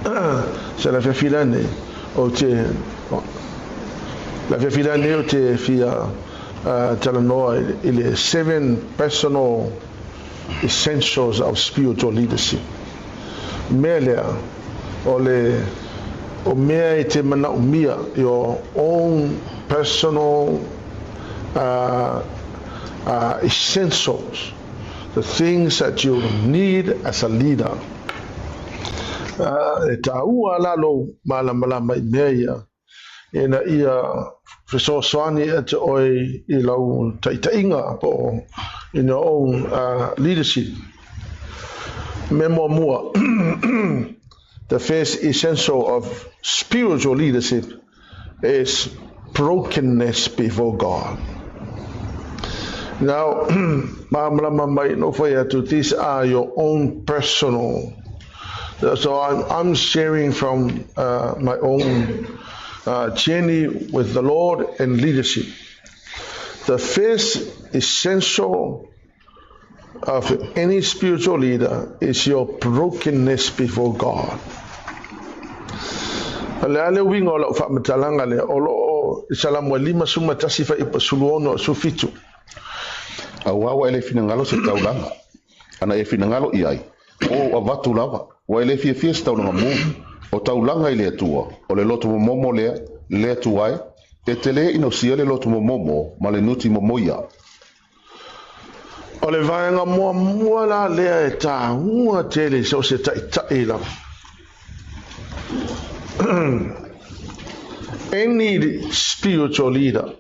Se le afiafi lenei, ou te le afiafi lenei ou te fia uh, talanoa i le seven personal essentials of spiritual leadership. Mea lea, o le o mea e te manaomia, your own personal uh, uh, essentials, the things that you need as a leader. Uh, e tāua la lou malamalama i mea ia, ina ia fesoasoani ia te oe i lau taitaiga po o in your own uh, leadership. Me muamua, the first essential of spiritual leadership is brokenness before God. Now, māmalama mai no whai atu, these are your own personal. So I'm, I'm sharing from uh, my own uh, journey with the Lord and leadership. The first essential of any spiritual leader is your brokenness before God. O le a le uiga o lau faamatalaga lea, o lo o i Salamo e 51 fuaiupu 16 17. Auā ua e le finagalo se taulaga, ana e finagalo i ai, ua ou avatu lava, ua e le fiafia se taulaga mu, o taulaga i le Atua, o le loto momomo lea, le Atua e, e te le inosia le loto momomo ma le nuti momoia. O le vaega muamua la lea e tāua tele i so o se taitai lava. Any spiritual leader,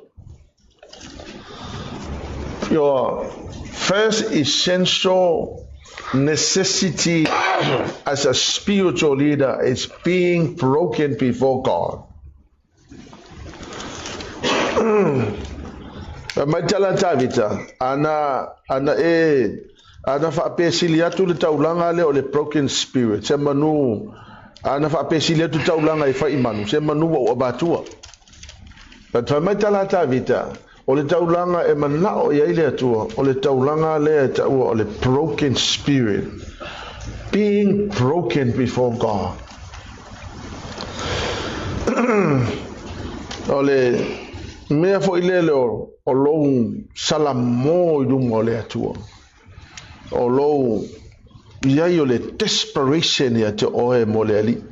your first essential necessity as a spiritual leader is being broken before God. Mai tala Tavita, ana, ana e, ana faapesili atu le taulaga lea o le broken spirit, se manu, ana faapesili atu taulaga e fai manu, se manu ua ua avatua. But fai mai tala Tavita, o le taulaga e manao i ai le Atua, o le taulaga lea e taua o le broken spirit, being broken before God. O le mea foi lele o, o lou salamo i luma o le Atua. O lou iai o le desperation ia te oe mo le Alii.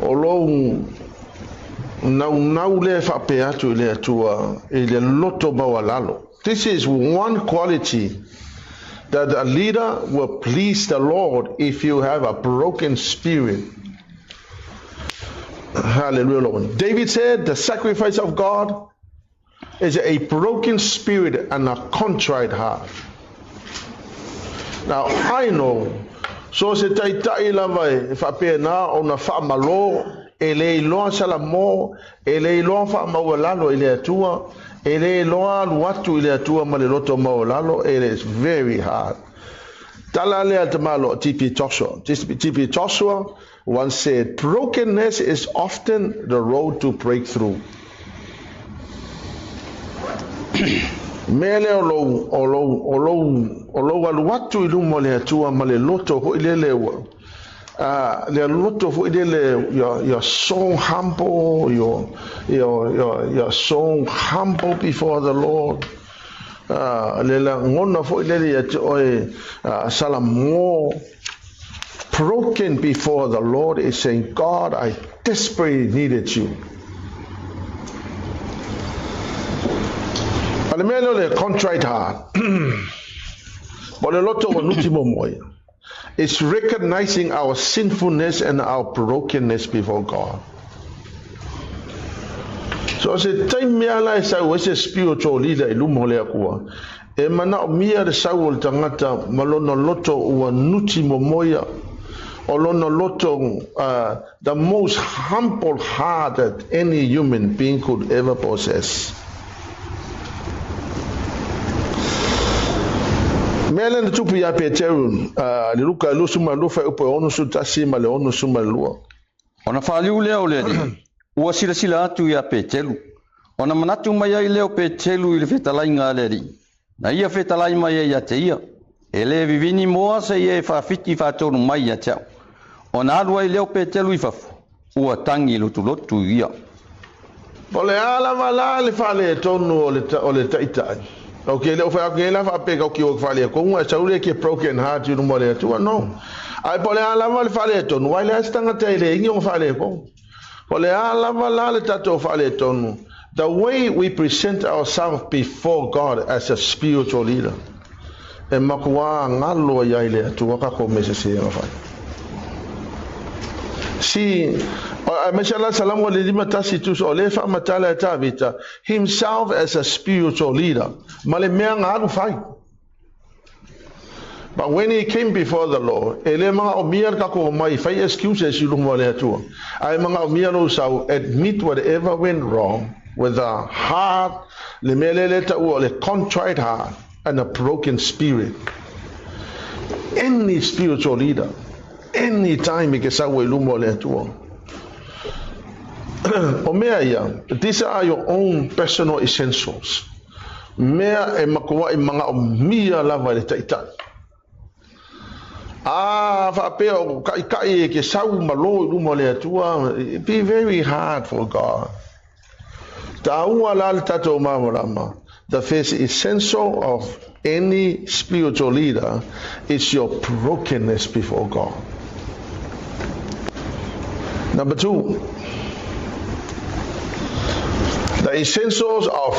O lou naunau lea e faapea atu i le Atua i le loto maualalo. This is one quality that a leader will please the Lord if you have a broken spirit. Hallelujah, Lord. David said, the sacrifice of God is a broken spirit and a contrite heart. Now, I know, so se taitai lava e faapena ona faamalo, e le iloa salamo, e le iloa faamaualalo i le Atua, e le iloa alu atu i le Atua ma le loto maualalo, it is very hard. Tala lea le tamaloa TP Joshua. TP Joshua once said, brokenness is often the road to breakthrough. Mea lea o lou, o lou, o lou, o lou alu atu i luma o le Atua ma le loto foi lele ua, uh, le loto foi lele, you're, you're so humble, you're, you're, you're, you're so humble before the Lord. Uh, le lagona foi lele ia te oe, uh, salamo, broken before the Lord is saying, God, I desperately needed you. A le mea lea o le contrite heart, o le loto ua nuti momoia. It's recognizing our sinfulness and our brokenness before God. So se taimi ala e sau ai se spiritual leader i luma o le Atua, e manaomia le sau o le tagata ma lona loto ua nuti momoia, o lona loto, uh, the most humble heart that any human being could ever possess. Mea lea na tupu iā Peteru, uh, le Luka e 22 fuaiupu e 61 ma le 62. Ona faaliu lea o le Alii, ua silasila atu iā Peteru. Ona manatu mai ai lea o Peteru i le fetalaiga a le Alii, na ia fetalai mai ai ia te ia, E le vivini moa seia e faafiti faatonu mai ia te au. Ona alu ai lea o Petelu i fafo, ua tagi lotulotu ia. O le a lava la le faaletonu o le taitai. Okay, le o whai ake la whape kau ki o whale konga, e saule ke broken heart i luma le atua, no. Ai po le a lava le faaletonu, ai le astanga te le ingi o whale konga. Po le a lava la le tatou faaletonu. The way we present ourselves before God as a spiritual leader. E makua ngalo ia i le atua kako mese se whai. Si, Mashallah salam wa lima tasi tu so le fa matala Tavita himself as a spiritual leader. Male mea ngalu fai. But when he came before the Lord, ele mga o mia ka ko mai fai excuses i luma le atua. Ai mga o mia lo sau admit whatever went wrong with a heart, le mele le ta o le contrite heart and a broken spirit. Any spiritual leader, any time ke sau i luma le atua. O mea ia, these are your own personal essentials. Mea e makua i mga o mia lava le taitai. Ah, whaapea o kai kai e ke sau malo i luma le atua, it be very hard for God. Tāua la le tātou māmarama. The first essential of any spiritual leader is your brokenness before God. Number 2, the essentials of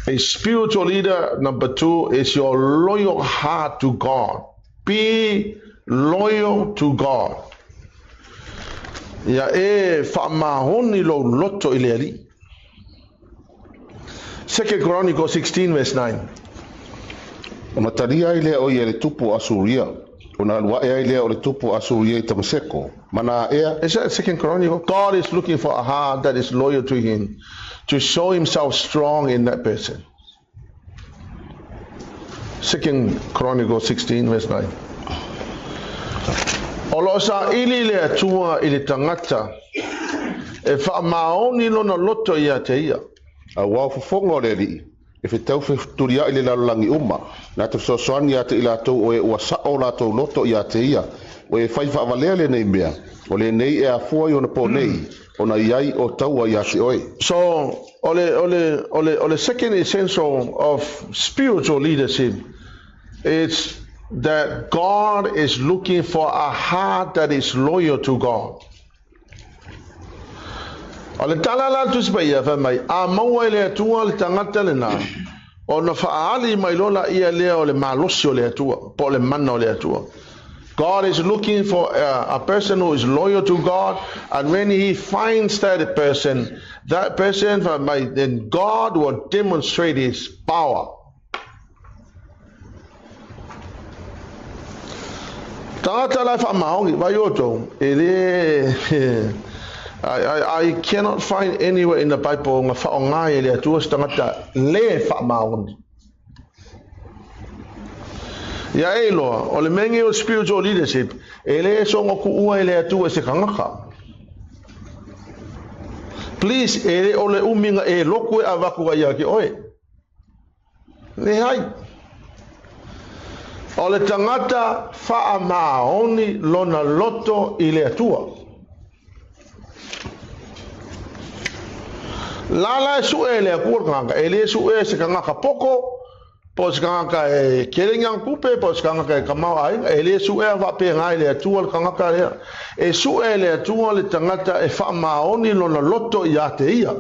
a spiritual leader, number 2, is your loyal heart to God. Be loyal to God. Ia e whaamahoni lo loto i le ali. 2 Chronicles 16 verse 9. O mataria ai lea o ia le tupu Asuria. O na alua e ai lea o le tupu Asuria i Tamaseko. Mana ea. Is that 2 Chronicles? God is looking for a heart that is loyal to him, to show himself strong in that person. 2 Chronicles 16 verse 9. O lo sa ili le atua i le tangata e whaamaoni lona loto ia te ia. A wau fofonga o le alii, e whetau wheturia i le lalolangi uma, nā te fesoasoani ia te i lātou o e ua sao lātou loto ia te ia, o e whai whaavalea le nei mea, o le nei e afua i ona pō nei, o na iai o taua ia te oe. So, o le second essential of spiritual leadership is that God is looking for a heart that is loyal to God. O le tala la tusi pa ia whai mai, a maua i le atua le tangata le nā, o na whaali mai lola ia lea o le malosi o le atua, po le mana o le atua. God is looking for a person who is loyal to God, and when he finds that person, then God will demonstrate his power. Tangata lai whaamaongi, vai oto, e le... I cannot find anywhere in the Bible nga whaongai e le atua se tangata le whaamaongi. Ia e loa, o le menge o spiritual leadership, e le songo kuua e le atua se kangaka. Please, e le o le uminga e loku e avaku a ia ki oe. Le hai. O le tangata whaamaoni lona loto i le atua. La la e sue le akua le kangaka, e le sue se kangaka poko, po se kangaka e kerenga kupe, po se kangaka e kamau ainga, e le sue a wape ngai le atua le kangaka lea. E sue le atua le tangata e whaamaoni lona loto i a te ia.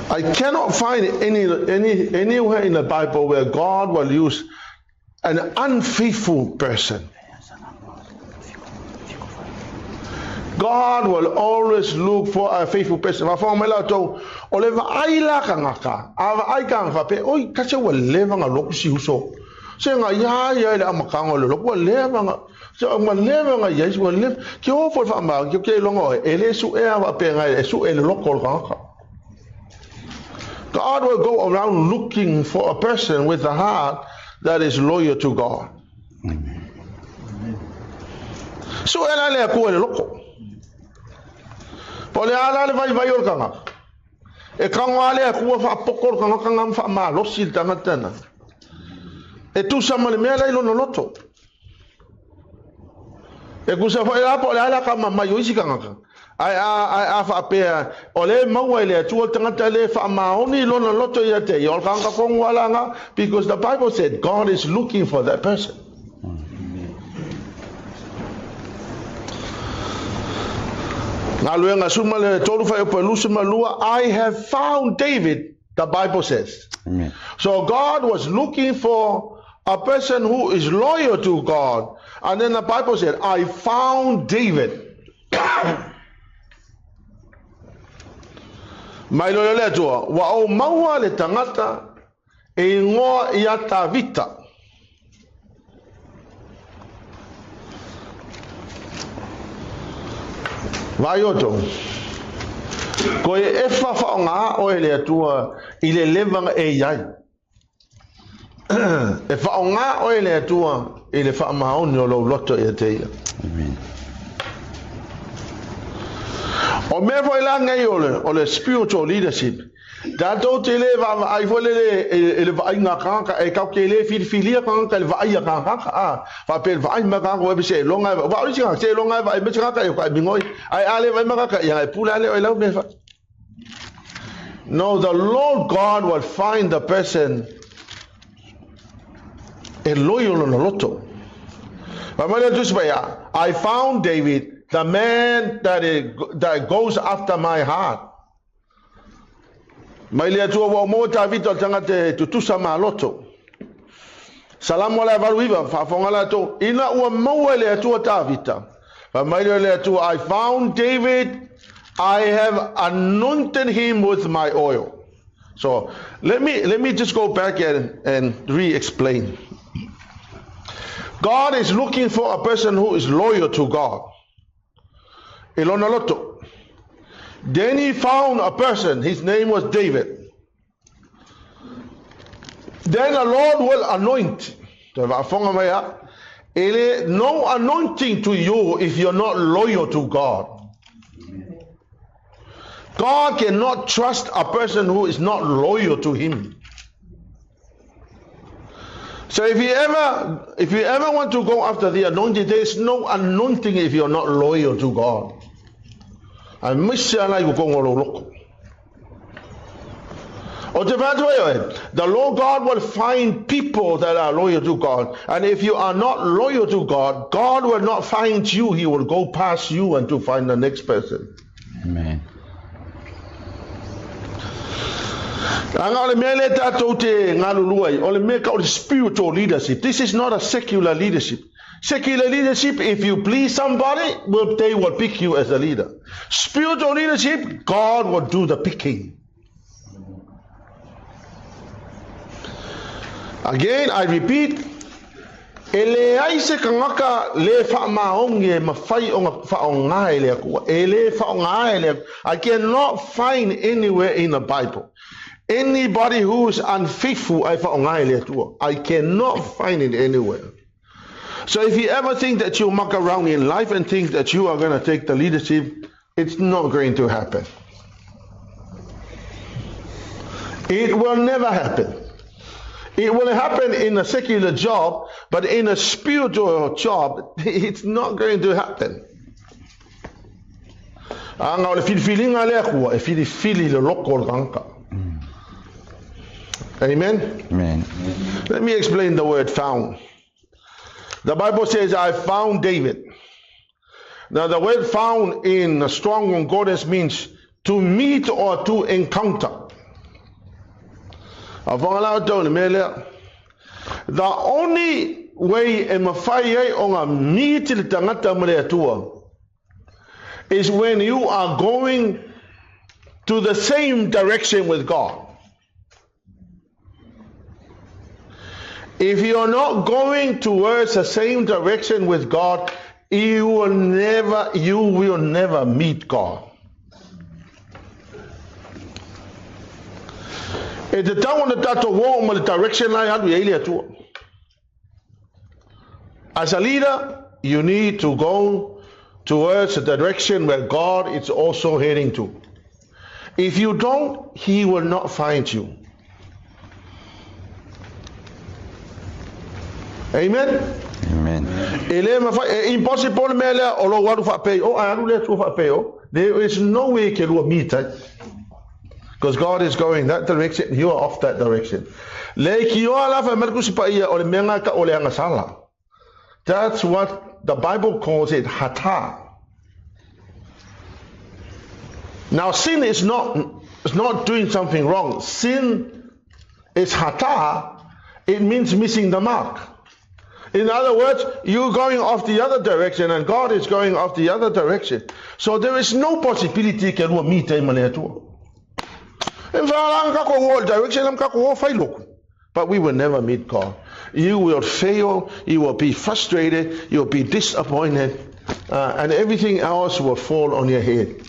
I cannot find anywhere in the Bible where God will use an unfaithful person. God will always look for a faithful person. Ma whangai mai tou, o le vaai la kangaka, a vaai kangaka pe, oi, kasi ua leva nga loku si uso. Se nga ia ia le amakanga o le loku, ua leva nga, se ua leva nga ia, ua leva, ki o fo wha maa, ki o ke longa oe, e le su e awa pe ngai, e su e le loko o le kangaka. God will go around looking for a person with a heart that is loyal to God. Amen. Su e la le akua le loko. Po le ala le vai vai o le kangaka. E kango ale akua whaapoko le kangaka ngam whaamalosi le tangata na. E tusa ma le mea la i lona loto. E kusa foi la po le ala ka mamai o isi kangaka. Ai a faapea o le maua i le Atua le tagata le faamaoni lona loto ia te ia o le kangaka kongu alanga, because the Bible said God is looking for that person. Galuega suma le tolu whai opa lusi malua, I have found David, the Bible says. Amen. So God was looking for a person who is loyal to God. And then the Bible said, I found David. Mai loe le Atua, wa o maua le tangata e ingoa ia Tavita. Vai oto. Ko e efa whaonga o e le Atua i le levanga e iai. E whaonga o e le Atua i le whaamaoni o lau loto i a te ia. Amen. O mea foi la ngai o le spiritual leadership. Tātou te le vaai foi le e le vaai ngā kangaka, e kau ke le filifilia kangaka le vaai a kangaka, a whapel vaai ma kangaka webe se longa, wa ori singa, se longa vaai me kangaka e kai mingoi, ai ale vaai ma kangaka, ia e pula ale oi lau me fa. No, the Lord God will find the person e loyal on loto. I found David, the man that goes after my heart. Mai le Atua wa mo David o tangata tutusa ma loto. Salamu ala valu iwa, whaafonga la tō. Ina ua maua le Atua Davita. Fa mai le Atua, I found David, I have anointed him with my oil. So let me just go back and re-explain. God is looking for a person who is loyal to God. Ilona loto. Then he found a person, his name was David. Then the Lord will anoint. No anointing to you if you're not loyal to God. God cannot trust a person who is not loyal to him. So if you ever want to go after the anointing, there is no anointing if you're not loyal to God. I miss The Lord God will find people that are loyal to God. And if you are not loyal to God, God will not find you. He will go past you and to find the next person. Amen. Spiritual leadership. This is not a secular leadership. Secular leadership, if you please somebody, they will pick you as a leader. Spiritual leadership, God will do the picking. Again, I repeat, e le ai se kangaka le whaamaongi e mawhai o whaonga e le akua. E le whaonga e le akua. I cannot find anywhere in the Bible anybody who is unfaithful e whaonga e le atua. I cannot find it anywhere. So if you ever think that you muck around in life and think that you are going to take the leadership, it's not going to happen. It will never happen. It will happen in a secular job, but in a spiritual job, it's not going to happen. Amen? Amen. Let me explain the word found. The Bible says, I found David. Now the word found in a Strong Concordance means to meet or to encounter. The only way e mawhai ai o ngā miti le tangata ma le Atua is when you are going to the same direction with God. If you are not going towards the same direction with God, you will never meet God. E te tau na tātou wō ma le direction lai atu i le Atua. As a leader, you need to go towards the direction where God is also heading to. If you don't, He will not find you. Amen. Amen. E le mawhai, e impossible mea lea o lou alu whaapei o, a alu le atua whaapei o. There is no way ke lua meet, eh? Because God is going that direction, you are off that direction. Le ki oa la wha markusi pa ia o le mea ngā ka o le angasala. That's what the Bible calls it, hata. Now sin is not, it's not doing something wrong. Sin is hata. It means missing the mark. In other words, you're going off the other direction and God is going off the other direction. So there is no possibility ke lua meet e ma le atua. E whaaranga ka ko o direction am ka ko o whailoku. But we will never meet God. You will fail, you will be frustrated, you will be disappointed, and everything else will fall on your head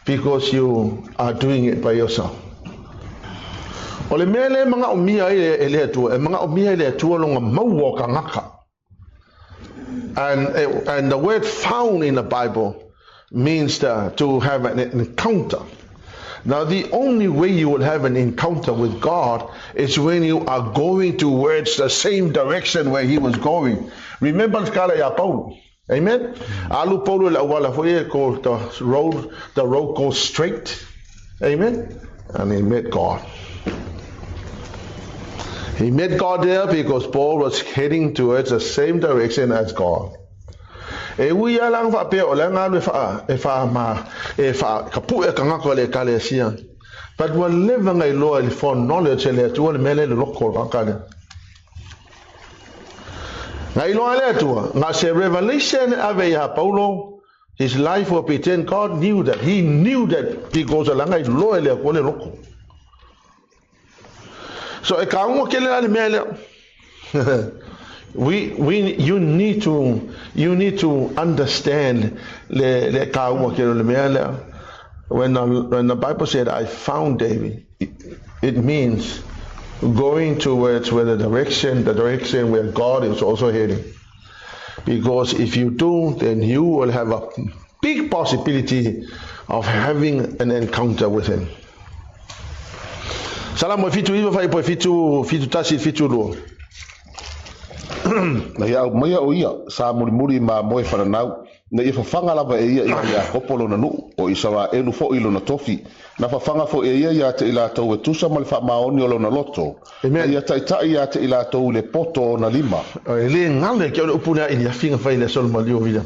because you are doing it by yourself. O le mea le manga o mia i e le atua, e manga o mia i le atua longa maua ka ngaka. And the word found in the Bible means to have an encounter. Now, the only way you will have an encounter with God is when you are going towards the same direction where he was going. Remember skala ya Paulo. Amen? Alu Paulo le awala fo e ko the road goes straight. Amen? And he met God. He met God there because Paul was heading towards the same direction as God. E ui a lang wha pe o le ngā le wha, e wha ma, e wha, ka pu e ka ngako le ka le sia. But wa leva ngai loa le foreknowledge le atua le mele le loko ka ka le. Ngai loa le atua, ngā se revelation ave ia Paulo, his life will be ten. God knew that. He knew that because la ngai loa le atua le loko. So e ka ungo ke le le mele. You need to understand le ka ungo ke le mele. When the Bible said I found David, it means going towards where the direction where God is also heading. Because if you do, then you will have a big possibility of having an encounter with him. Salamo fitu iwa whai po fitu, fitu tasi, fitu lua. Na ia au maia o ia, sa muri muri ma moe wharanau, na ia whawhanga lava e ia ia Iakopo lona nuu, o Isaraelu fo i lona tofi, na whawhanga fo e ia ia te ila tau e tusa ma le whaamaoni o lona loto. Amen. Na ia taitai ia te ila tau le poto o na lima. E le ngale kia o le upuna i le awhinga whai le sol malio vila.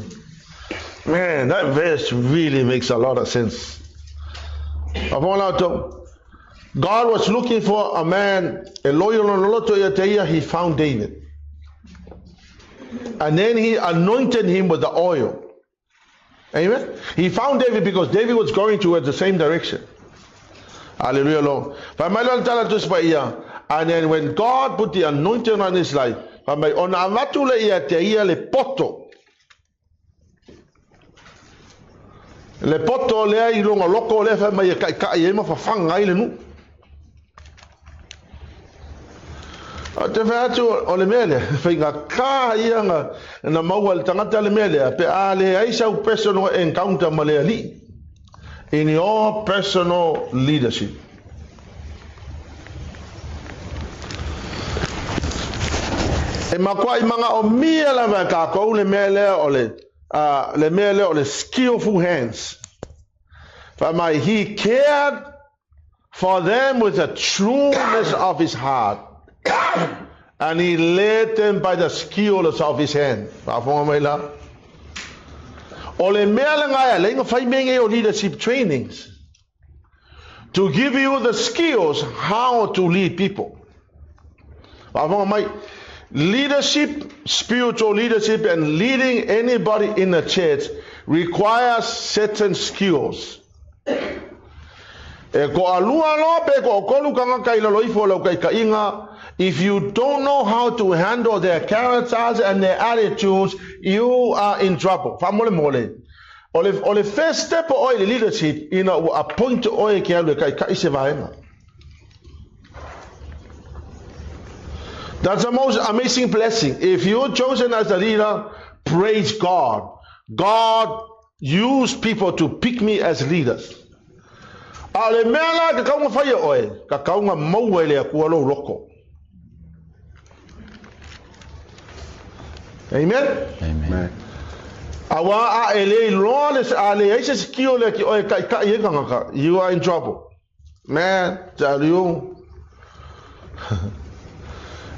Man, that verse really makes a lot of sense. God was looking for a man, a loyal on loto ia te ia, he found David. And then he anointed him with the oil. Amen? He found David because David was going towards the same direction. Hallelujah, Lord. And then when God put the anointing on his life, le poto. Le poto lea i longa loko lea wha mai e kai kai e ma whawhanga i le nu. Te whai atu o le mele, whai ngā kā ia ngā na maua le tangata le mele, pe a le aisa u personal encounter ma le ali. In your personal leadership. E makua i manga o mia lava kākou le mele o le, le mele o le skillful hands. Whai mai, he cared for them with the trueness of his heart. And he led them by the skill of his hand. Whaafonga mai la. O le mea le ngai, le inga whai menge o leadership trainings. To give you the skills how to lead people. Whaafonga mai, leadership, spiritual leadership and leading anybody in the church requires certain skills. E ko alua loa pe ko okolu kanga kai lalo ifo lau kai kainga. If you don't know how to handle their characters and their attitudes, you are in trouble. Whamole mole. O le first step o le leadership, ina ua appoint oe ke alu e kai kai se vaenga. That's the most amazing blessing. If you're chosen as a leader, praise God. God used people to pick me as leaders. A le mea la ka kaunga whaia oe, ka kaunga maua le akua lo loko. Amen. Amen. Auā a e le iloa le, a leai se skill lea ki oe e taʻitaʻi ai tagata, you are in trouble. Man, tell you.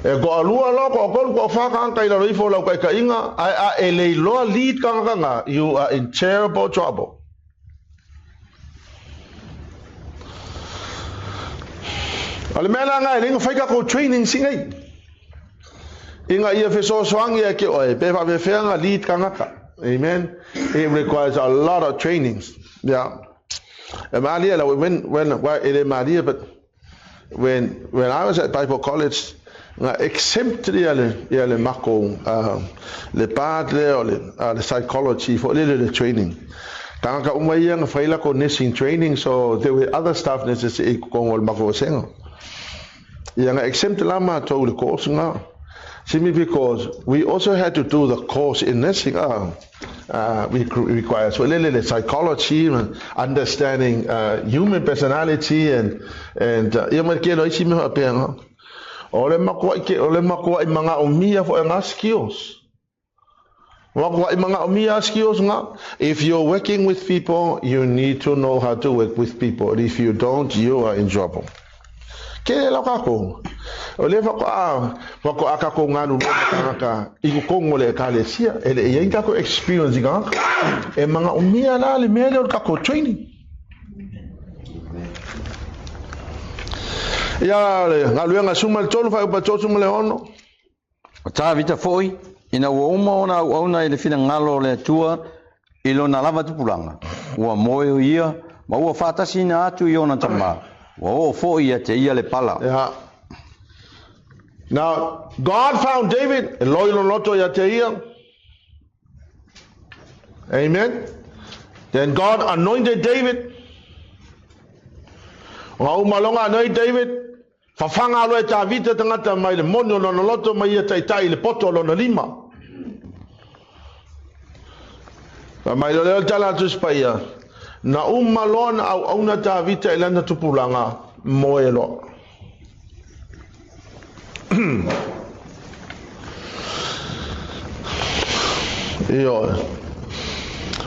E toalua loa, toatolu, toafa tagata i lalo ifo o lau taʻitaʻiga, ae a e le iloa lead tagata na, you are in terrible trouble. O le mea la na e le na fai tatou training si nei. Ina ia fesoasoani ia ke oe, pe faafefea na lead tagata. Amen. It requires a lot of trainings. Yeah. E malia la when well, e le malia but when I was at Bible College na exempt ia le ia le mako le part lea o le le psychology foi lele le training. Tagata uma ia na fai lako nursing training so there were other staff nurses i totonu o le mako vasega. Ia na exempt la matou i le course na simply because we also had to do the course in nursing requires foi lele le psychology understanding human personality and ia ma le tele o isi mea faapena. O le matuai ke o le matuai manaomia foi nga skills. Matuai manaomia skills nga. If you're working with people, you need to know how to work with people. And if you don't, you are in trouble. Ke lau kākou. O lea faatoa faatoa kākou galulue ma tagata i totonu o le ekalesia. E le i ai ni tātou experience i tagata. E manaomia la le mea lea o le tātou training. Ia le galuega 13 faaiupa 36. O Tavita foi, ina ua uma ona auauna i le finagalo o le Atua i lona lava tupulaga, ua moe ia ma ua faatasiina atu i ona tama, ua oo foi ia te ia le pala. Yeah. Now, God found David, e loi loloto ia te ia. Amen. Then God anointed David. Nga umalonga anoint David, Fafaga aloa e Tavita tagata mai le moni o lona loto ma ia taitai i le poto o lona lima. Fai mai loa lea o le tala a Tusi Paia, Na uma loa na auauna Tavita i lana tupulaga, moe loa. Ioe.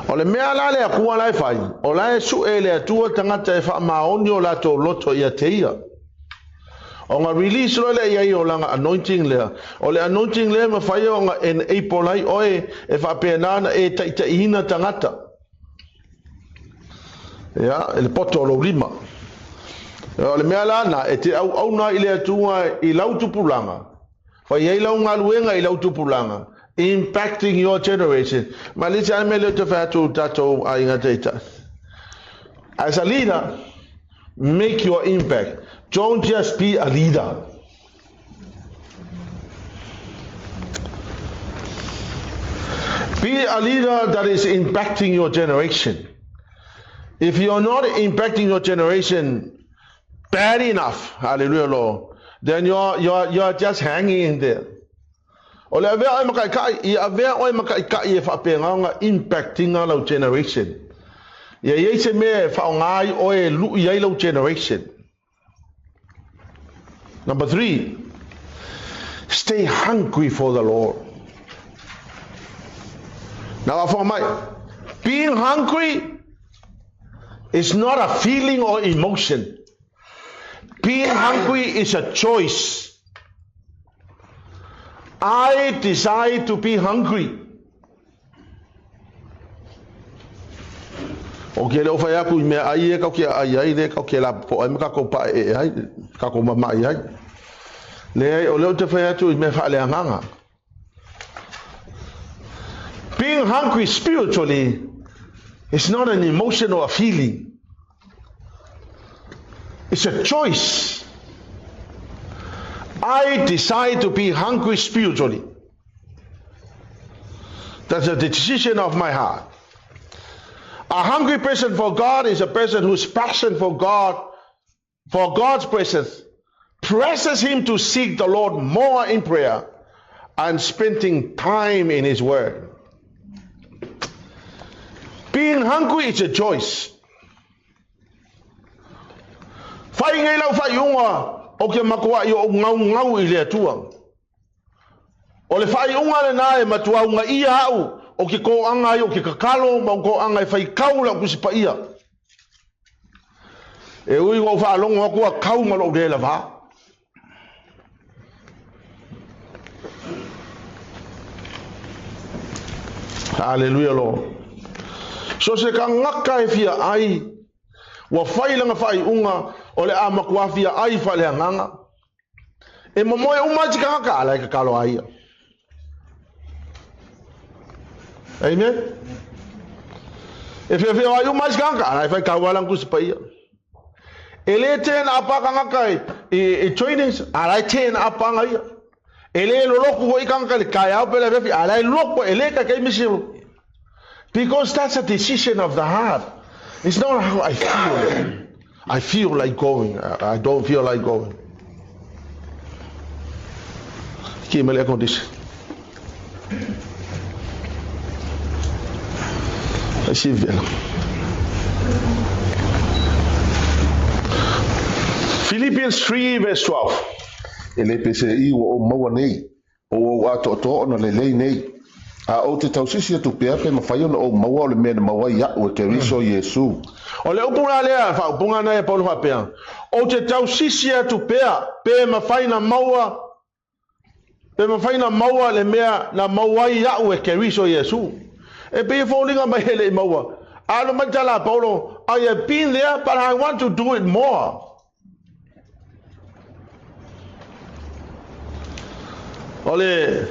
O le mea la le Atua la e fai, o la e sue e le Atua tagata e faamaoni o latou loto ia te ia. O nga release loa lea i ai o lana anointing lea. O le anointing lea e mafai ona enable ai oe e faapena ona e taitaiina tagata. Ia, i le poto o lou lima. O le mea la na, e te auauna ai i le Atua i lau tupulaga, fai ai lau galuega i lau tupulaga, impacting your generation. Ma le isi lava mea lea ou te fai atu i tatou aiga taitai. As a leader, make your impact. Don't just be a leader. Be a leader that is impacting your generation. If you're not impacting your generation bad enough, hallelujah, Lord, then you're just hanging in there. O le avea oe ma kaʻikaʻi, ia avea oe ma kaʻikaʻi e faapena ona impact ina lau generation. Ia i ai se mea e faaaoga ai oe e luʻi ai lau generation. Number 3, stay hungry for the Lord. Now, faafofoga mai, being hungry is not a feeling or emotion. Being hungry is a choice. I decide to be hungry. O ke le o fai aku i mea ai e kau ke ai ai le kau ke la po ai ma kakou pa e ai kakou mamaʻi ai. Leai, o lea ou te fai atu i mea faaleagaga. Being hungry spiritually is not an emotion or a feeling. It's a choice. I decide to be hungry spiritually. That's a decision of my heart. A hungry person for God is a person whose passion for God, for God's presence, presses him to seek the Lord more in prayer and spending time in His Word. Being hungry is a choice. Fai nei lau faaiuga o ke matuaʻi oʻu gaugau i le Atua. O le faaiuga lenā e matua ugaia a'u o ke kōaga ai o ke kakalo ma o kōaga e faikau la'u Tusi Paia. E ui ua ou faalogo atu ua kau ma lo'u lē lavā. Hallelujah Lord. So se tagata e fia ai, ua fai lana faaiuga o le a matua fia ai faaleagaga. E momoe uma ai tagata, ala e kakalo a ia. Amen. E whiawhia ai uma ai tagata, ala e whai kau ala ngusi pa ia. E le tēnā apa kangaka i, i, i trainings, ala e tēnā apa nga ia. E le loloku hoi kangaka le kai au pele whiawhi, ala e loko e le kai misi. Because that's a decision of the heart. It's not how I feel. I feel like going. I don't feel like going. Ki me le condition. I see vela. Philippians 3 verse 12. E le pese i ua ou maua nei, o ou atoatoa ona lelei nei. A ou te tausisi atu pea pe mafai ona ou maua o le mea na maua ai iaʻu e Keriso Iesu. O le upu la lea, faaupuga na e Paulo faapea, Ou te tausisi atu pea pe mafai na maua, pe mafai na maua le mea na maua ai iaʻu e Keriso Iesu. E pei e foliga mai e le i maua. A alu mai le tala a Paulo, I have been there, but I want to do it more. O le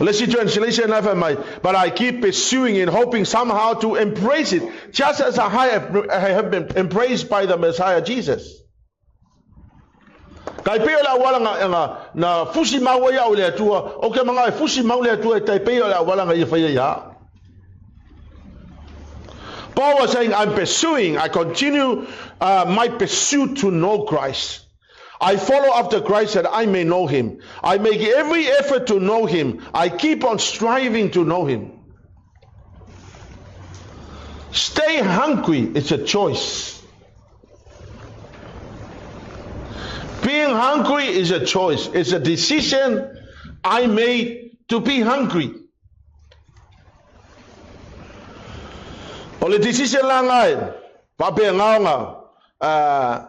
le isi translation la e fai mai, but I keep pursuing and hoping somehow to embrace it, just as I have, I have been embraced by the Messiah Jesus. Kai pei o le auala nga, nga, na fusi mau ai au le Atua, o ke manga e fusi mau le Atua e tai pei o le auala nga ia whaia ia. Paul was saying, I'm pursuing, I continue my pursuit to know Christ. I follow after Christ that I may know him. I make every effort to know him. I keep on striving to know him. Stay hungry, it's a choice. Being hungry is a choice. It's a decision I made to be hungry. O le decision la ngai, faapea ngaonga,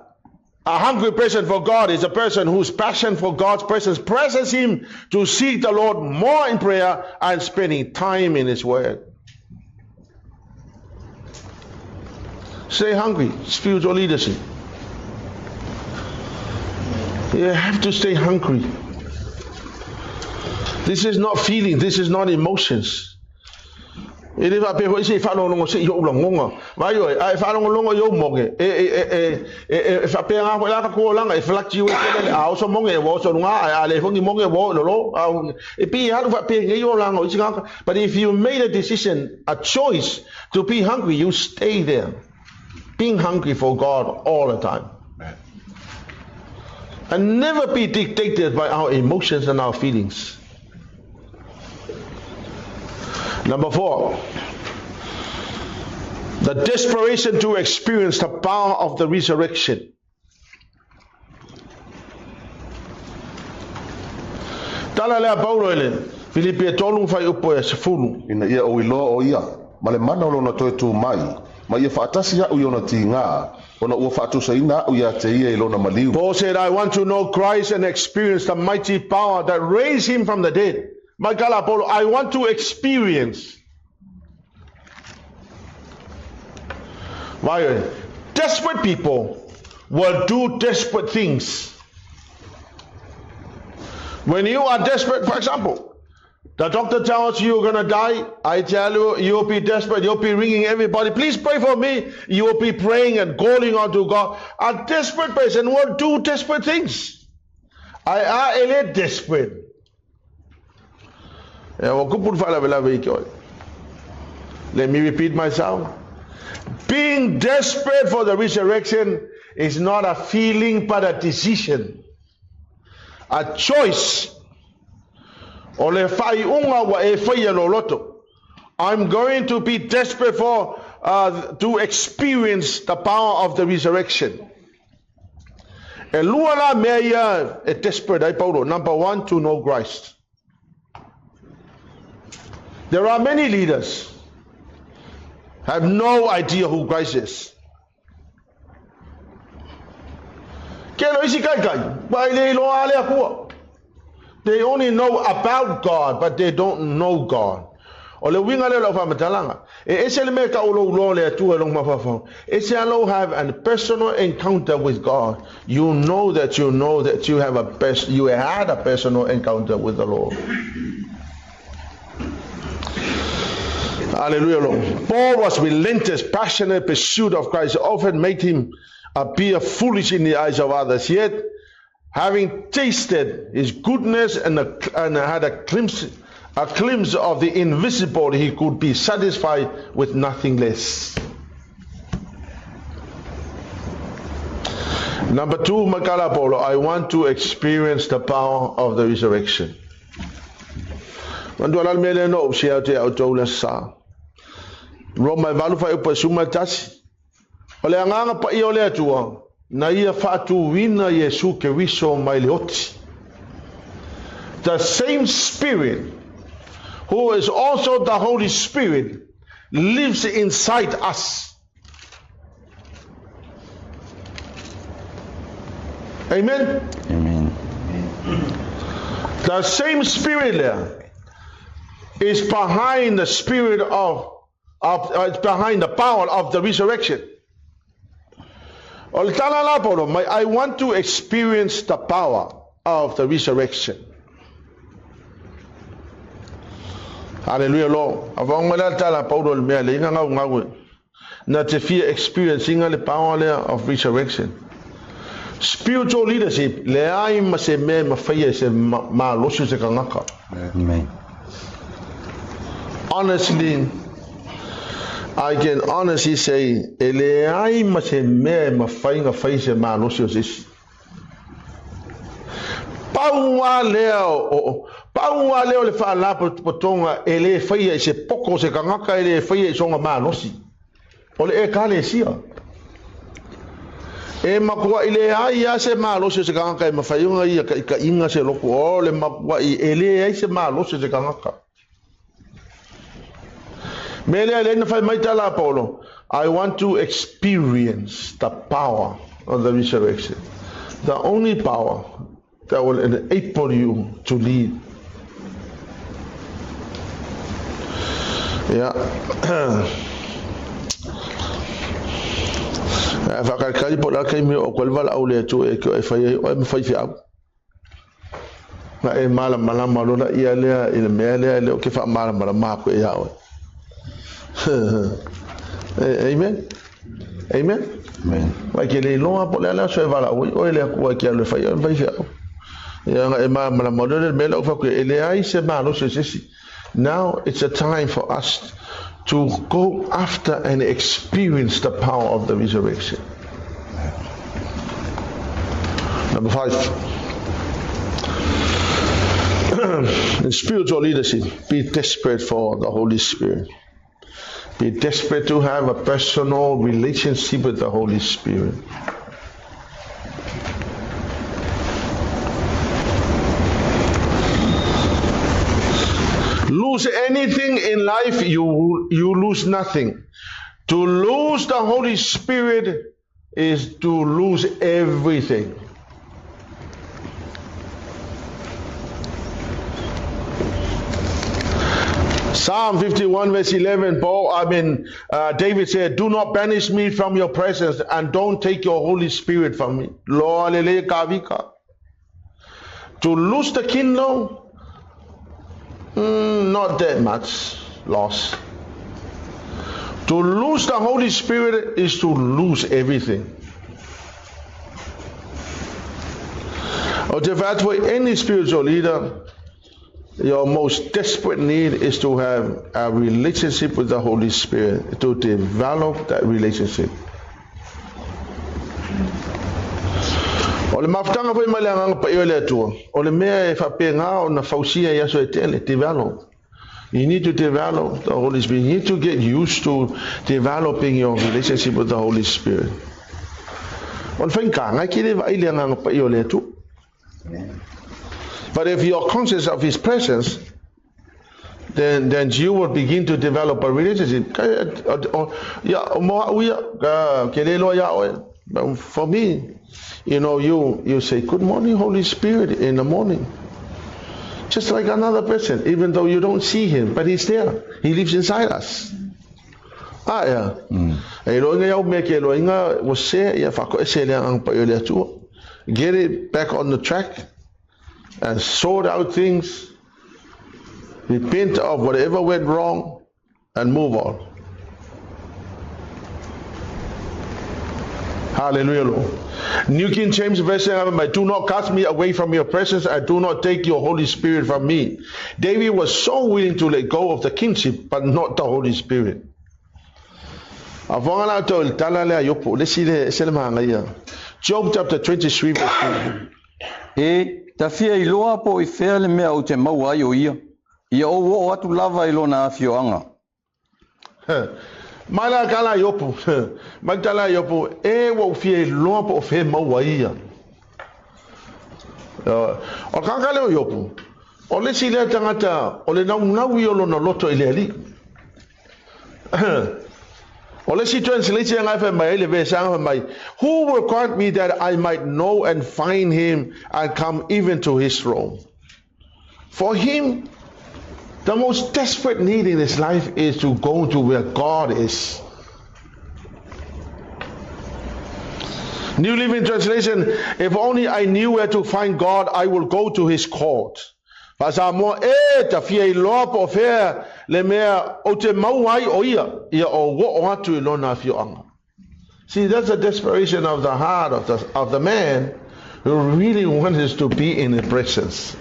a hungry person for God is a person whose passion for God's presence presses him to seek the Lord more in prayer and spending time in His Word. Stay hungry, spiritual leadership. You have to stay hungry. This is not feeling, this is not emotions. E le faapea foi se i faalogologo se i ou lagoga. Vaai oe, a e faalogologo i ou moge, e, e, e, e, e, e, e faapea ngā foi la ka kuolanga, e fluctuate le, a oso moge, e ua oso lunga, a, a le fongi moge, ua o i lolo, a, e pi e halu faapea ngei o langa o isi ngaka. But if you made a decision, a choice to be hungry, you stay there. Being hungry for God all the time. And never be dictated by our emotions and our feelings. Number 4, the desperation to experience the power of the resurrection. Tala lea Paulo i le Filipi e tolu fuaiupu e 10. Ina ia ou iloa ʻo ia, ma le mana o lona toe tū mai, ma ia faatasi aʻu i ona tīgā, ona ua faatusaina aʻu iā te ia i lona maliu. Paul said, I want to know Christ and experience the mighty power that raised him from the dead. Mai ka la Paulo, I want to experience. Vai, desperate people will do desperate things. When you are desperate, for example, the doctor tells you you're going to die. I tell you, you'll be desperate. You'll be ringing everybody. Please pray for me. You will be praying and calling unto God. A desperate person will do desperate things. I am desperate. E ua kupu le faalavelave i ke oe. Let me repeat myself. Being desperate for the resurrection is not a feeling but a decision. A choice. O le faaiuga ua e faia lou loto. I'm going to be desperate for uh, to experience the power of the resurrection. E lua la mea ia e desperate ai Paulo. Number one, to know Christ. There are many leaders have no idea who Christ is. Ke lo isi kai kai, pa ile lo ale akua. They only know about God, but they don't know God. O le uiga lea o lau faamatalaga, e ese le mea e tau o lou iloa o le Atua i lou mafaufau. Ese lava lou have an personal encounter with God. You know that you know that you have a you had a personal encounter with the Lord. Hallelujah, Lord. Paul was relentless, passionate pursuit of Christ often made him appear foolish in the eyes of others. Yet, having tasted his goodness and, a, and had a glimpse, a glimpse of the invisible, he could be satisfied with nothing less. Number two, Makala Polo, I want to experience the power of the resurrection. Mantua la le mea lea na ou share atu ia outou le Aso Sa. Roma e 8 fuaiupu e 11. O le Agaga Paia o le Atua, na Ia faatuina Iesu Keriso mai le oti. The same Spirit who is also the Holy Spirit lives inside us. Amen. Amen. The same spirit there is behind the spirit of, of uh, behind the power of the resurrection. O le tala la Paulo mai, I want to experience the power of the resurrection. Hallelujah, Lord. A vaonga mai la le tala Paulo le mea le inga ngau ngau e. Na te fia experience inga le power lea of resurrection. Spiritual leadership, leai ma se mea e mawhaia e se malosi o se kangaka. Amen. Honestly, I can honestly say, e leai ma se mea e mawhai nga whai se malosi o se isi. Pau lava lea o, pau lava lea o le faalapotopotoga e le faia i se poko o se tagata, e le faia i sona malosi, o le Ekalesia. E matuai leai lava se malosi o se tagata e mafai ona ia taitaiga se lotu, o le matuai e leai se malosi o se tagata. Mea lea, lea na fai mai tala a Paulo, I want to experience the power of the resurrection. The only power that will enable you to lead. Yeah. Whakaikari po la kei me o koe wala au le atu e e whai ai oe ma whai whiau. Na e mālamalama loa ia lea i le mea lea e le o ke faamalamalama aku e iā oe. Amen. Amen. Amen. Mai ke le iloa po le ale aso e valaau ai oe le Atua e ke alu e fai oe ma faifeau. Ia na e malamalama loa le mea lea ua fai atu e leai se malosi o se isi. Now it's a time for us to go after and experience the power of the resurrection. Number 5. In spiritual leadership, be desperate for the Holy Spirit. Be desperate to have a personal relationship with the Holy Spirit. Lose anything in life, you, you lose nothing. To lose the Holy Spirit is to lose everything. Psalm 51 verse 11, Paul, I mean, uh, David said, do not banish me from your presence and don't take your Holy Spirit from me. Lord, To lose the kingdom, mm, not that much loss. To lose the Holy Spirit is to lose everything. Or if that for any spiritual leader, your most desperate need is to have a relationship with the Holy Spirit, to develop that relationship. O le mafutaga foi mai le Agaga Paia o le Atua, o le mea e faapena ona fausia i aso e tele, develop. You need to develop the Holy Spirit. You need to get used to developing your relationship with the Holy Spirit. O le faigata, e ke le vaai le Agaga Paia o le Atua. But if you are conscious of His presence, Then, then you will begin to develop a relationship. Ia, o mo au ia, ka ke le loa ia oe. But for me, you know, you, you say, good morning, Holy Spirit, in the morning. Just like another person, even though you don't see him, but he's there. He lives inside us. Ah, yeah. E lo inga iau mea ke lo inga ua se ia whako e se le ang pa le atua. Get it back on the track and sort out things. Repent of whatever went wrong and move on. Hallelujah, Lord. New King James Version, do not cast me away from your presence and do not take your Holy Spirit from me. David was so willing to let go of the kingship, but not the Holy Spirit. A fonga la to tala le ayopo le si le se le manga ia. Job chapter 23 verse 2. E ta fia iloa po i fea le mea o te maua ai o ia. Ia o o atu lava i lona afioanga. Mai la kala Iopo. Mai tala Iopo e ua fia iloa po o fea maua ia. O le tagata lea o Iopo, o le isi lea tagata o le naunau ia o lona loto i le Alii. O le isi translation ngai fai mai ai le vesaga fai mai, Who will grant me that I might know and find him and come even to his throne? For him, the most desperate need in his life is to go to where God is. New Living Translation, if only I knew where to find God, I will go to his court. Faa-Samoa, e ta fia iloa po o fea le mea ou te maua ai o ia, ia o oo atu i lona afioaga. See, that's a desperation of the heart of the, of the man who really wants to be in his presence.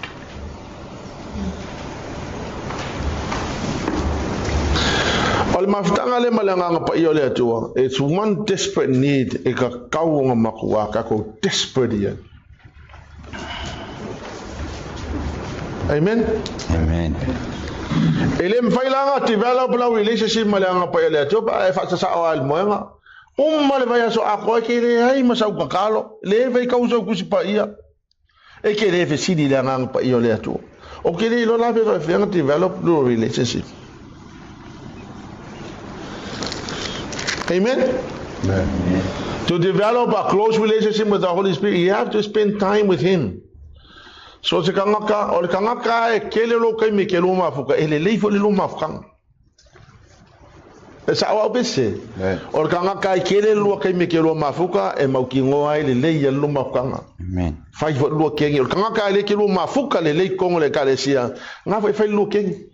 O le mafutaga le ma le agaga paia o le Atua, it's one desperate need e ka kauoga makua kako desperate ia. Amen. Amen. E le mawhai langa develop lau relationship ma le anga paia le Atua pa e whaasasao a le moenga. Uma le vai aso a koe ke le ai ma sau kakalo, le vai kau sau kusi pa ia. E ke le fesili le agaga paia o le Atua. O ke le iloa la pe faafefea develop lo relationship. Amen. Amen. To develop a close relationship with the Holy Spirit, you have to spend time with Him. So se kangaka, o le kangaka e kele lo kaimi ke lo mafuka, e lelei fo le lo mafukanga. E sa au pese. Amen. O le kangaka e kele lua kaimi ke lo mafuka, e mau ki ngoa ai lelei ia lo mafukanga. Amen. Fai fo lua kengi. O le kangaka e le ke lo mafuka lelei kongo le kalesia. Ngā fai fai lua kengi.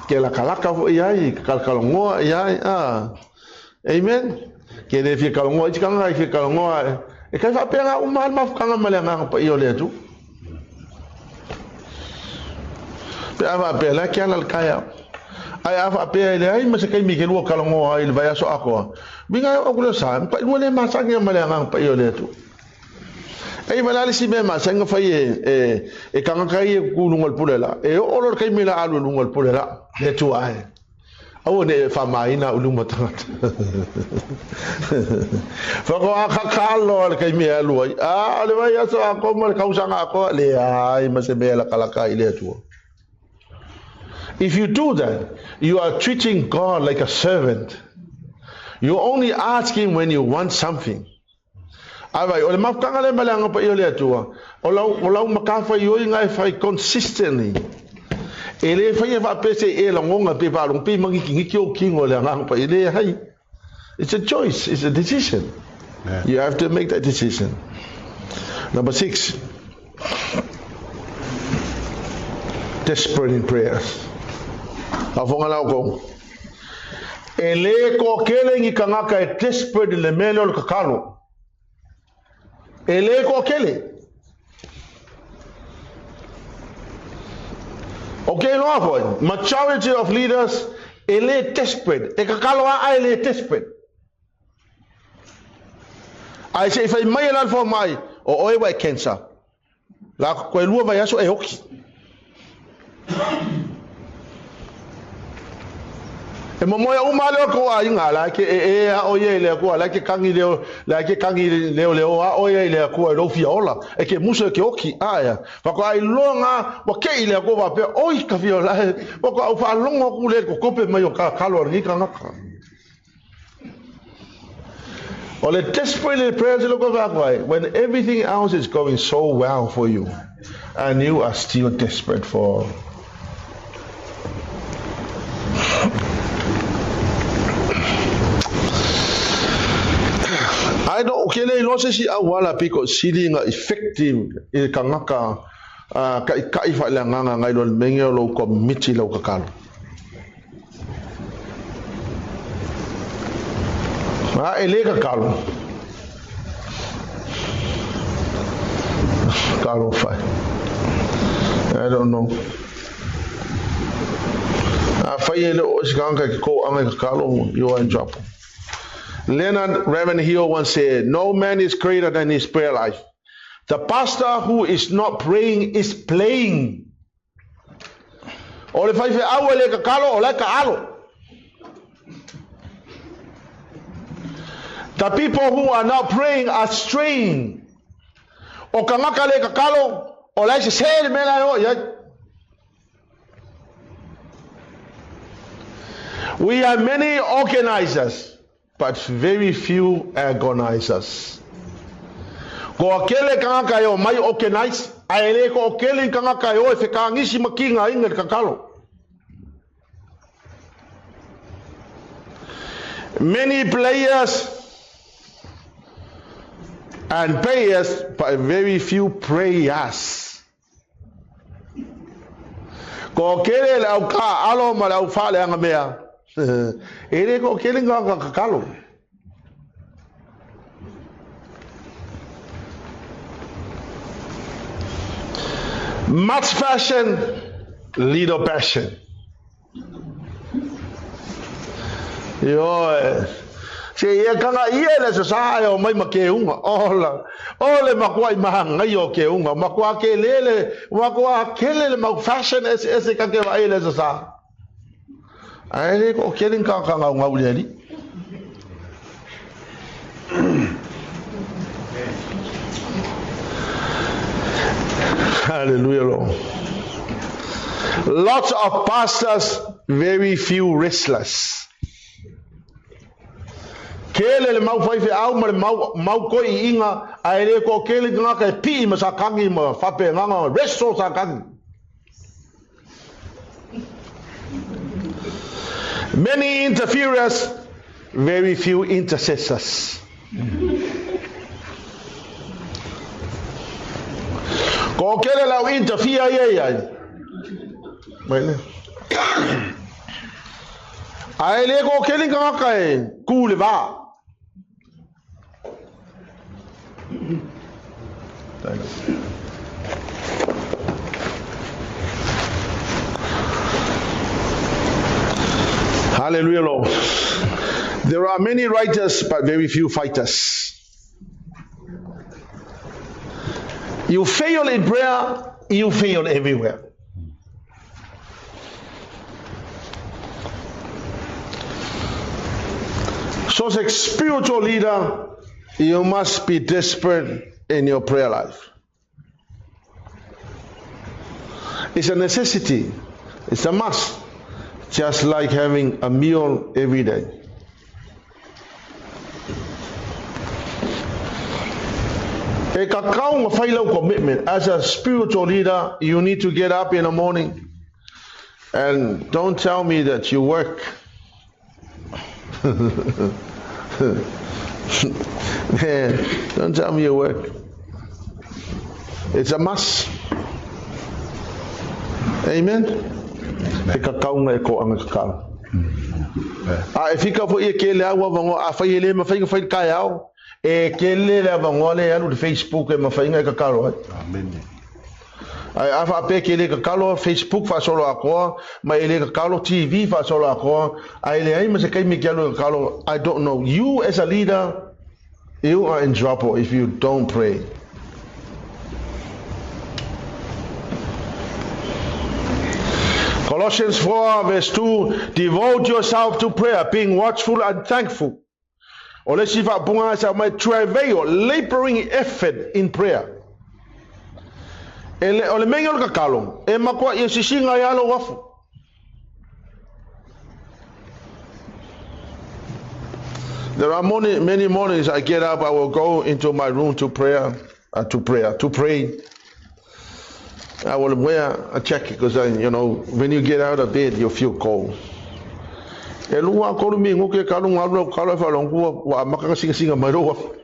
Ke la kalaka fo iai, ke kalakalongoa iai. Ah. Amen. Ke le fia kalongoa, i tikanga i fia kalongoa. E kai whaapea ngā uma al mafukanga ma le anganga pa i o le atu. Pe a whaapea la ke ala le kai au. Ai a whaapea le ai ma se kai mi ke lua kalongoa ai le vai aso akoa. Winga o kule sa, pa lua le masangi ma le anganga pa i o le atu. Ei wala le si me masanga fai e e e kangaka i e ku lunga le pule la. E o lo kai mi la alu lunga le pule la. Le tu ai. Aua ne faamaina ulu ma tagata. Whakaakakalo le kai mea alu ai. A, le vai aso a ko ma le kausaga a koa. Le ai ma se mea lakalaka i le Atua. If you do that, you are treating God like a servant. You only ask him when you want something. Ai vai, o le mafutaga le ma le aga paia o le Atua, o lau, o lau matafaioi e fai consistently. E le fai e faapea e lagoga pe faalogo pe magikigiki ou kino le agaga paia le hai. It's a choice, it's a decision. Yeah. You have to make that decision. Number 6. Desperate in prayers. Afonga lau kou. E le ko kele ngi kangaka e desperate le mele o le kakalo. E le ko kele. Okay, loa foi. Majority of leaders e le desperate. E kakalo a e le desperate. Ai se i fai mai e lalfo mai, o oe wa e cancer. La koe lua vai aso e hoki. E momoe uma le o kou aiga la ke e a o ye le akua la ke kangi leo la ke kangi leo leo a o ye le akua i lou fia ola e ke muso e ke oki aea fa ai loga ua keʻi le akua faapea oi ka fia ola e ua ko au faalogo aku le kokope mai o kakalo a lenei tagata. O le desperately prayers le ko ai when everything else is going so well for you and you are still desperate for. Ai no ke le lo se si auala piko sili nga effective i kangaka ka i fa le nganga ngai lo menge lo committee lo kakalo. Ma e le kakalo. Kalo fai. I don't know. A fai e le o se kanga ke ko anga kakalo, you are in trouble. Leonard Ravenhill once said, "No man is greater than his prayer life. The pastor who is not praying is playing." O le fai fe au le kakalo o le ka alo. The people who are not praying are straying. O kangaka le kakalo o le se se le mela o ya. We have many organizers, but very few agonizers. Ko akele kangaka e o mai organize, a ele ko akele kangaka e o e whekaangisi makinga inga le kakalo. Many players and payers, but very few prayers. Ko kele le au ka alo ma le au whale anga mea. Ere ko kele ngā kakalo. Much fashion, little passion. Ioe. Se ia kanga ia le sa sa e o mai ma ke unga. Ola. Ole makua i maha ngai o ke unga. Makua ke lele, makua kele le mau fashion ese ka ke vai le sa sa. Ai le ko kele ka ka ngau ngau le ali. Hallelujah, Lord. Lots of pastors, very few wrestlers. Kele le mau whaiwhe au ma le mau koi i inga, a e le ko kele ngaka e pii ma sa kangi ma whape nganga, wrestle sa kangi. Many interferers, very few intercessors. Ko kele lau interfere ia ia. Mai le. Ai le ko kele ngaka e ku le va. Hallelujah, Lord. There are many writers, but very few fighters. You fail in prayer, you fail everywhere. So as a spiritual leader, you must be desperate in your prayer life. It's a necessity. It's a must. Just like having a meal every day. E kakao nga whailau commitment. As a spiritual leader, you need to get up in the morning. And don't tell me that you work. Man, don't tell me you work. It's a must. Amen. He kakao nga e ko anga kakao. A e fika fo ia ke le au avango a whai ele ma whainga whai kai au. E ke le le avango le alu le Facebook e ma whainga e kakalo ai. Amen. Ai a wha pe ke le kakalo Facebook wha solo akoa, ma e le kakalo TV wha solo akoa, ai le ai ma se kai mi ke alu kakalo. I don't know. You as a leader, you are in trouble if you don't pray. Colossians 4 verse 2, devote yourself to prayer, being watchful and thankful. O le isi faaupuga sa aumai, travail, laboring effort in prayer. E le, o le mea o le tatalo, e matua ia sisiga ai lava lou afu. There are many, many mornings I get up, I will go into my room to prayer, uh, to prayer, to pray. I will wear a jacket because I, you know, when you get out of bed, you feel cold. E lua tolu minuti e kalu galu lau tatalo e faalogo atu ua amata ona sinasiga mai lou afu.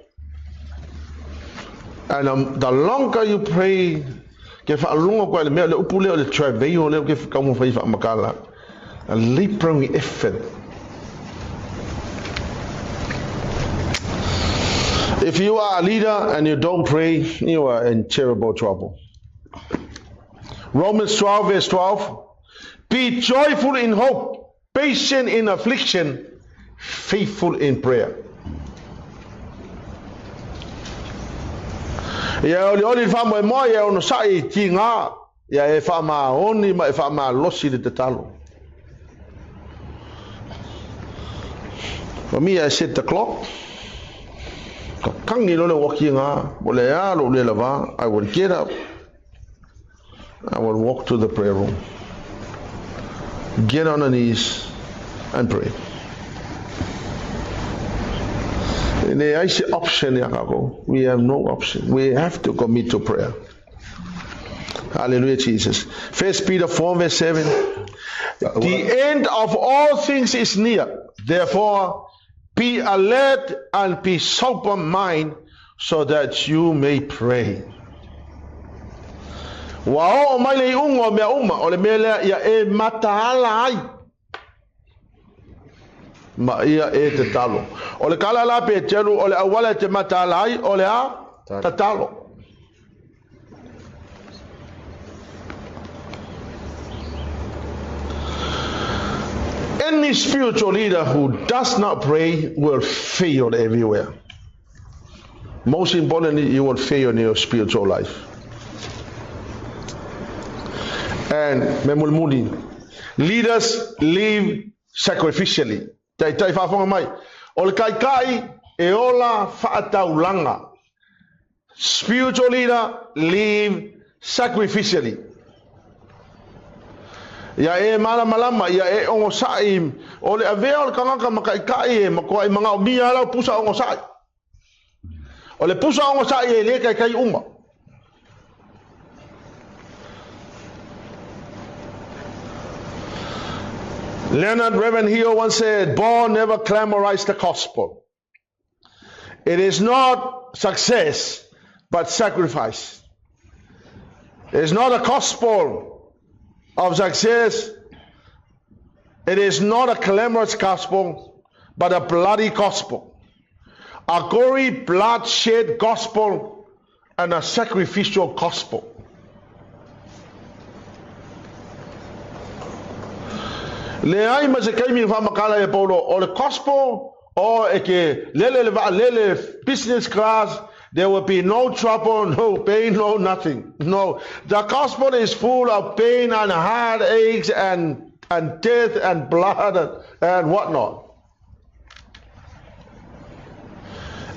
And um, the longer you pray, ke faalogo atu ai le mea, le upu lea o le travail lea ou te taumafai e faamatala. A laboring effort. If you are a leader and you don't pray, you are in terrible trouble. Romans 12 verse 12. Be joyful in hope, patient in affliction, faithful in prayer. Ia e olioli le faamoemoe, ia e onosai i tigā, ia e faamaoni ma e faamalosi le tatalo. For me, I set the clock. Ka tangi loa le uaki ngā, o le a lou le lavā, I will get up. I will walk to the prayer room. Get on the knees and pray. E leai se option ia kākou. We have no option. We have to commit to prayer. Hallelujah, Jesus. First Peter 4, verse 7. The end of all things is near. Therefore, be alert and be sober mind so that you may pray. Ua oo mai le iuga o mea uma, o le mea lea ia e mataala ai ma ia e tatalo. O le tala la Peteru, o le auala e te mataala ai, o le a? Tatalo. Any spiritual leader who does not pray will fail everywhere. Most importantly, you will fail in your spiritual life. And me mulimuli, leaders live sacrificially. Taitai faafofoga mai, o le Taitai e ola faataulaga, spiritual leader live sacrificially. Ia e malamalama, ia e ogosaʻi, o le avea o le tagata ma taitai e matuai manaomia lau pusa ogosaʻi. O le pusa ogosaʻi e le taitai uma. Leonard Ravenhill once said, Paul never glamorized the gospel. It is not success, but sacrifice. It is not a gospel of success. It is not a glamorous gospel, but a bloody gospel. A gory, bloodshed gospel and a sacrificial gospel. Leai ma se taimi faamatala e Paulo o le gospel o e ke lele le vaalele business class there will be no trouble, no pain, no nothing. No, the gospel is full of pain and heartaches and, and death and blood and, and whatnot.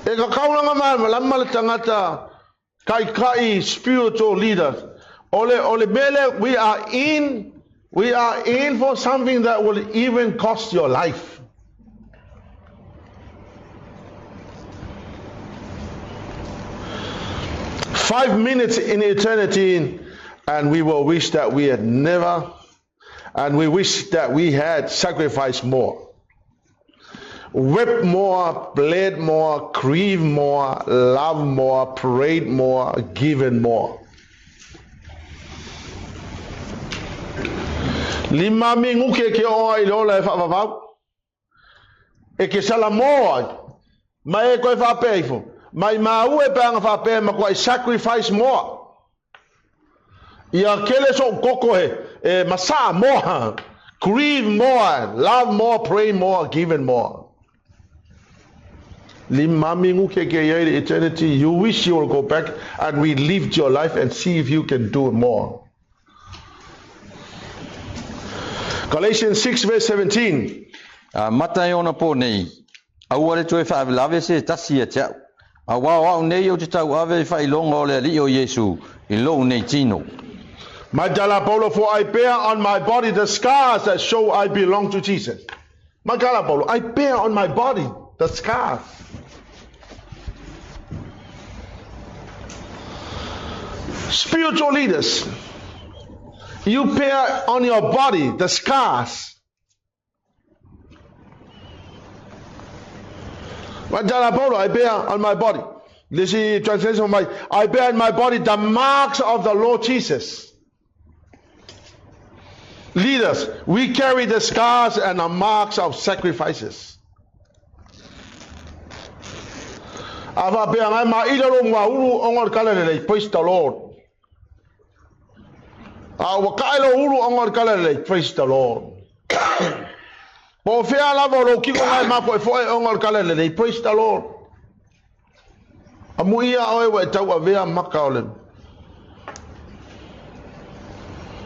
E ka kaulanga malamalama le tagata Taitai spiritual leaders. O le, o le mea lea, we are in, we are in for something that will even cost your life. 5 minutes in eternity, and we will wish that we had never, and we wish that we had sacrificed more. Wept more, bled more, grieved more, loved more, prayed more, given more. Lima minuke ke oa i le ola e faavavau. E ke salamo ai. Ma e koe faapea ifo. Mai maua e pe aga faapea e matuai sacrifice more. Ia kele soʻu koko he e masaa more, grieve more, love more, pray more, given more. Lima minuke ke ia i le eternity, you wish you will go back and relive your life and see if you can do more. Galatians 6 verse 17. Amata e ona pō nei, aua le toe faavelave se tasi ia te a'u, auā o a'u nei ou te tauave i faailoga o le Alii o Iesu i lou nei tino. Matala Paulo, for I bear on my body the scars that show I belong to Jesus. Matala Paulo, I bear on my body the scars. Spiritual leaders, you bear on your body the scars. Matala Paulo, I bear on my body. This is translation of my, I bear in my body the marks of the Lord Jesus. Leaders, we carry the scars and the marks of sacrifices. A faapea ngai ma ila lo ngā uru o ngā kala lelei, praise the Lord. A ua kae lo uru o ngā kala lelei, praise the Lord. Po whea lava o lo kiko ngai ma foe foe o ngā kala lelei, praise the Lord. A mu ia oe wa e tau avea maka o le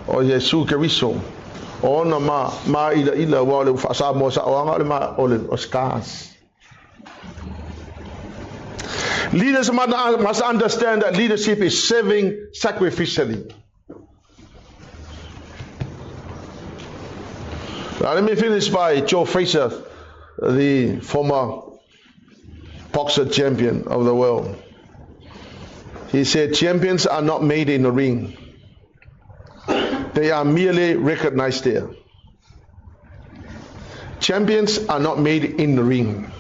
o Iesu Keriso. O ona ma, ma ila ila ua o le whaasa sa o anga o le ma o le o scars. Leaders must understand that leadership is serving sacrificially. Now let me finish by Joe Frazier, the former boxer champion of the world. He said, champions are not made in the ring. They are merely recognized there. Champions are not made in the ring.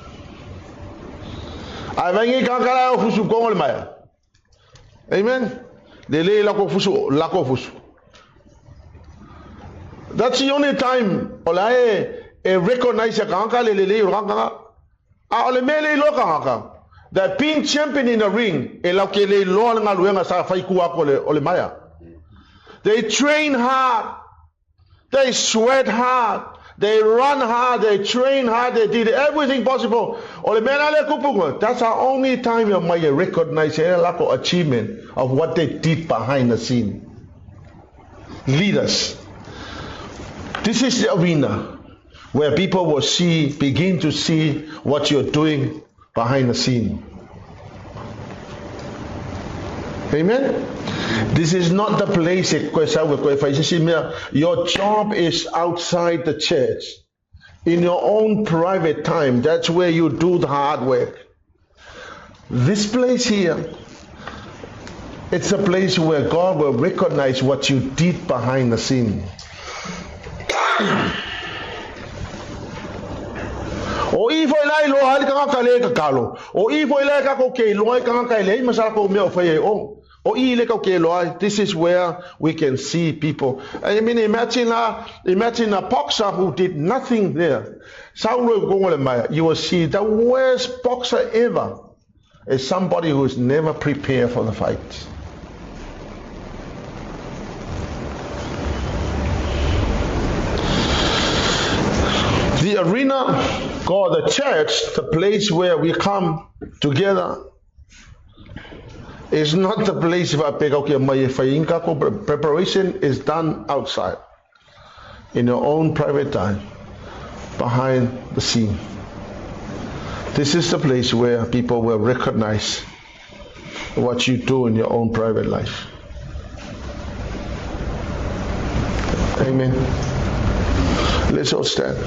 Ai vengi kakala o fusu kongo le maya. Amen. Le le lako fusu, lako fusu. That's the only time o e, e recognize ka le le le ka. A o le mele lo ka ka. That being champion in the ring e lau ke le loa le ngaluenga sa fai kua ko le o le maya. They train hard. They sweat hard. They run hard, they train hard, they did everything possible. O le mea le kupu, that's the only time you might recognize a lack of achievement of what they did behind the scene. Leaders. This is the arena where people will see, begin to see what you're doing behind the scene. Amen? This is not the place your job is outside the church. In your own private time, that's where you do the hard work. This place here, it's a place where God will recognize what you did behind the scene. O i foi lai lo hali kanga ka le ka kalo. O i foi lai ka ko ke lo ai kanga ka le masala ko mea o fai e o. O i le kau ke lo ai. This is where we can see people. I mean, imagine a boxer who did nothing there. You will see the worst boxer ever is somebody who is never prepared for the fight. The arena called the church, the place where we come together, is not the place where preparation is done outside, in your own private time, behind the scene. This is the place where people will recognize what you do in your own private life. Amen. Let's all stand.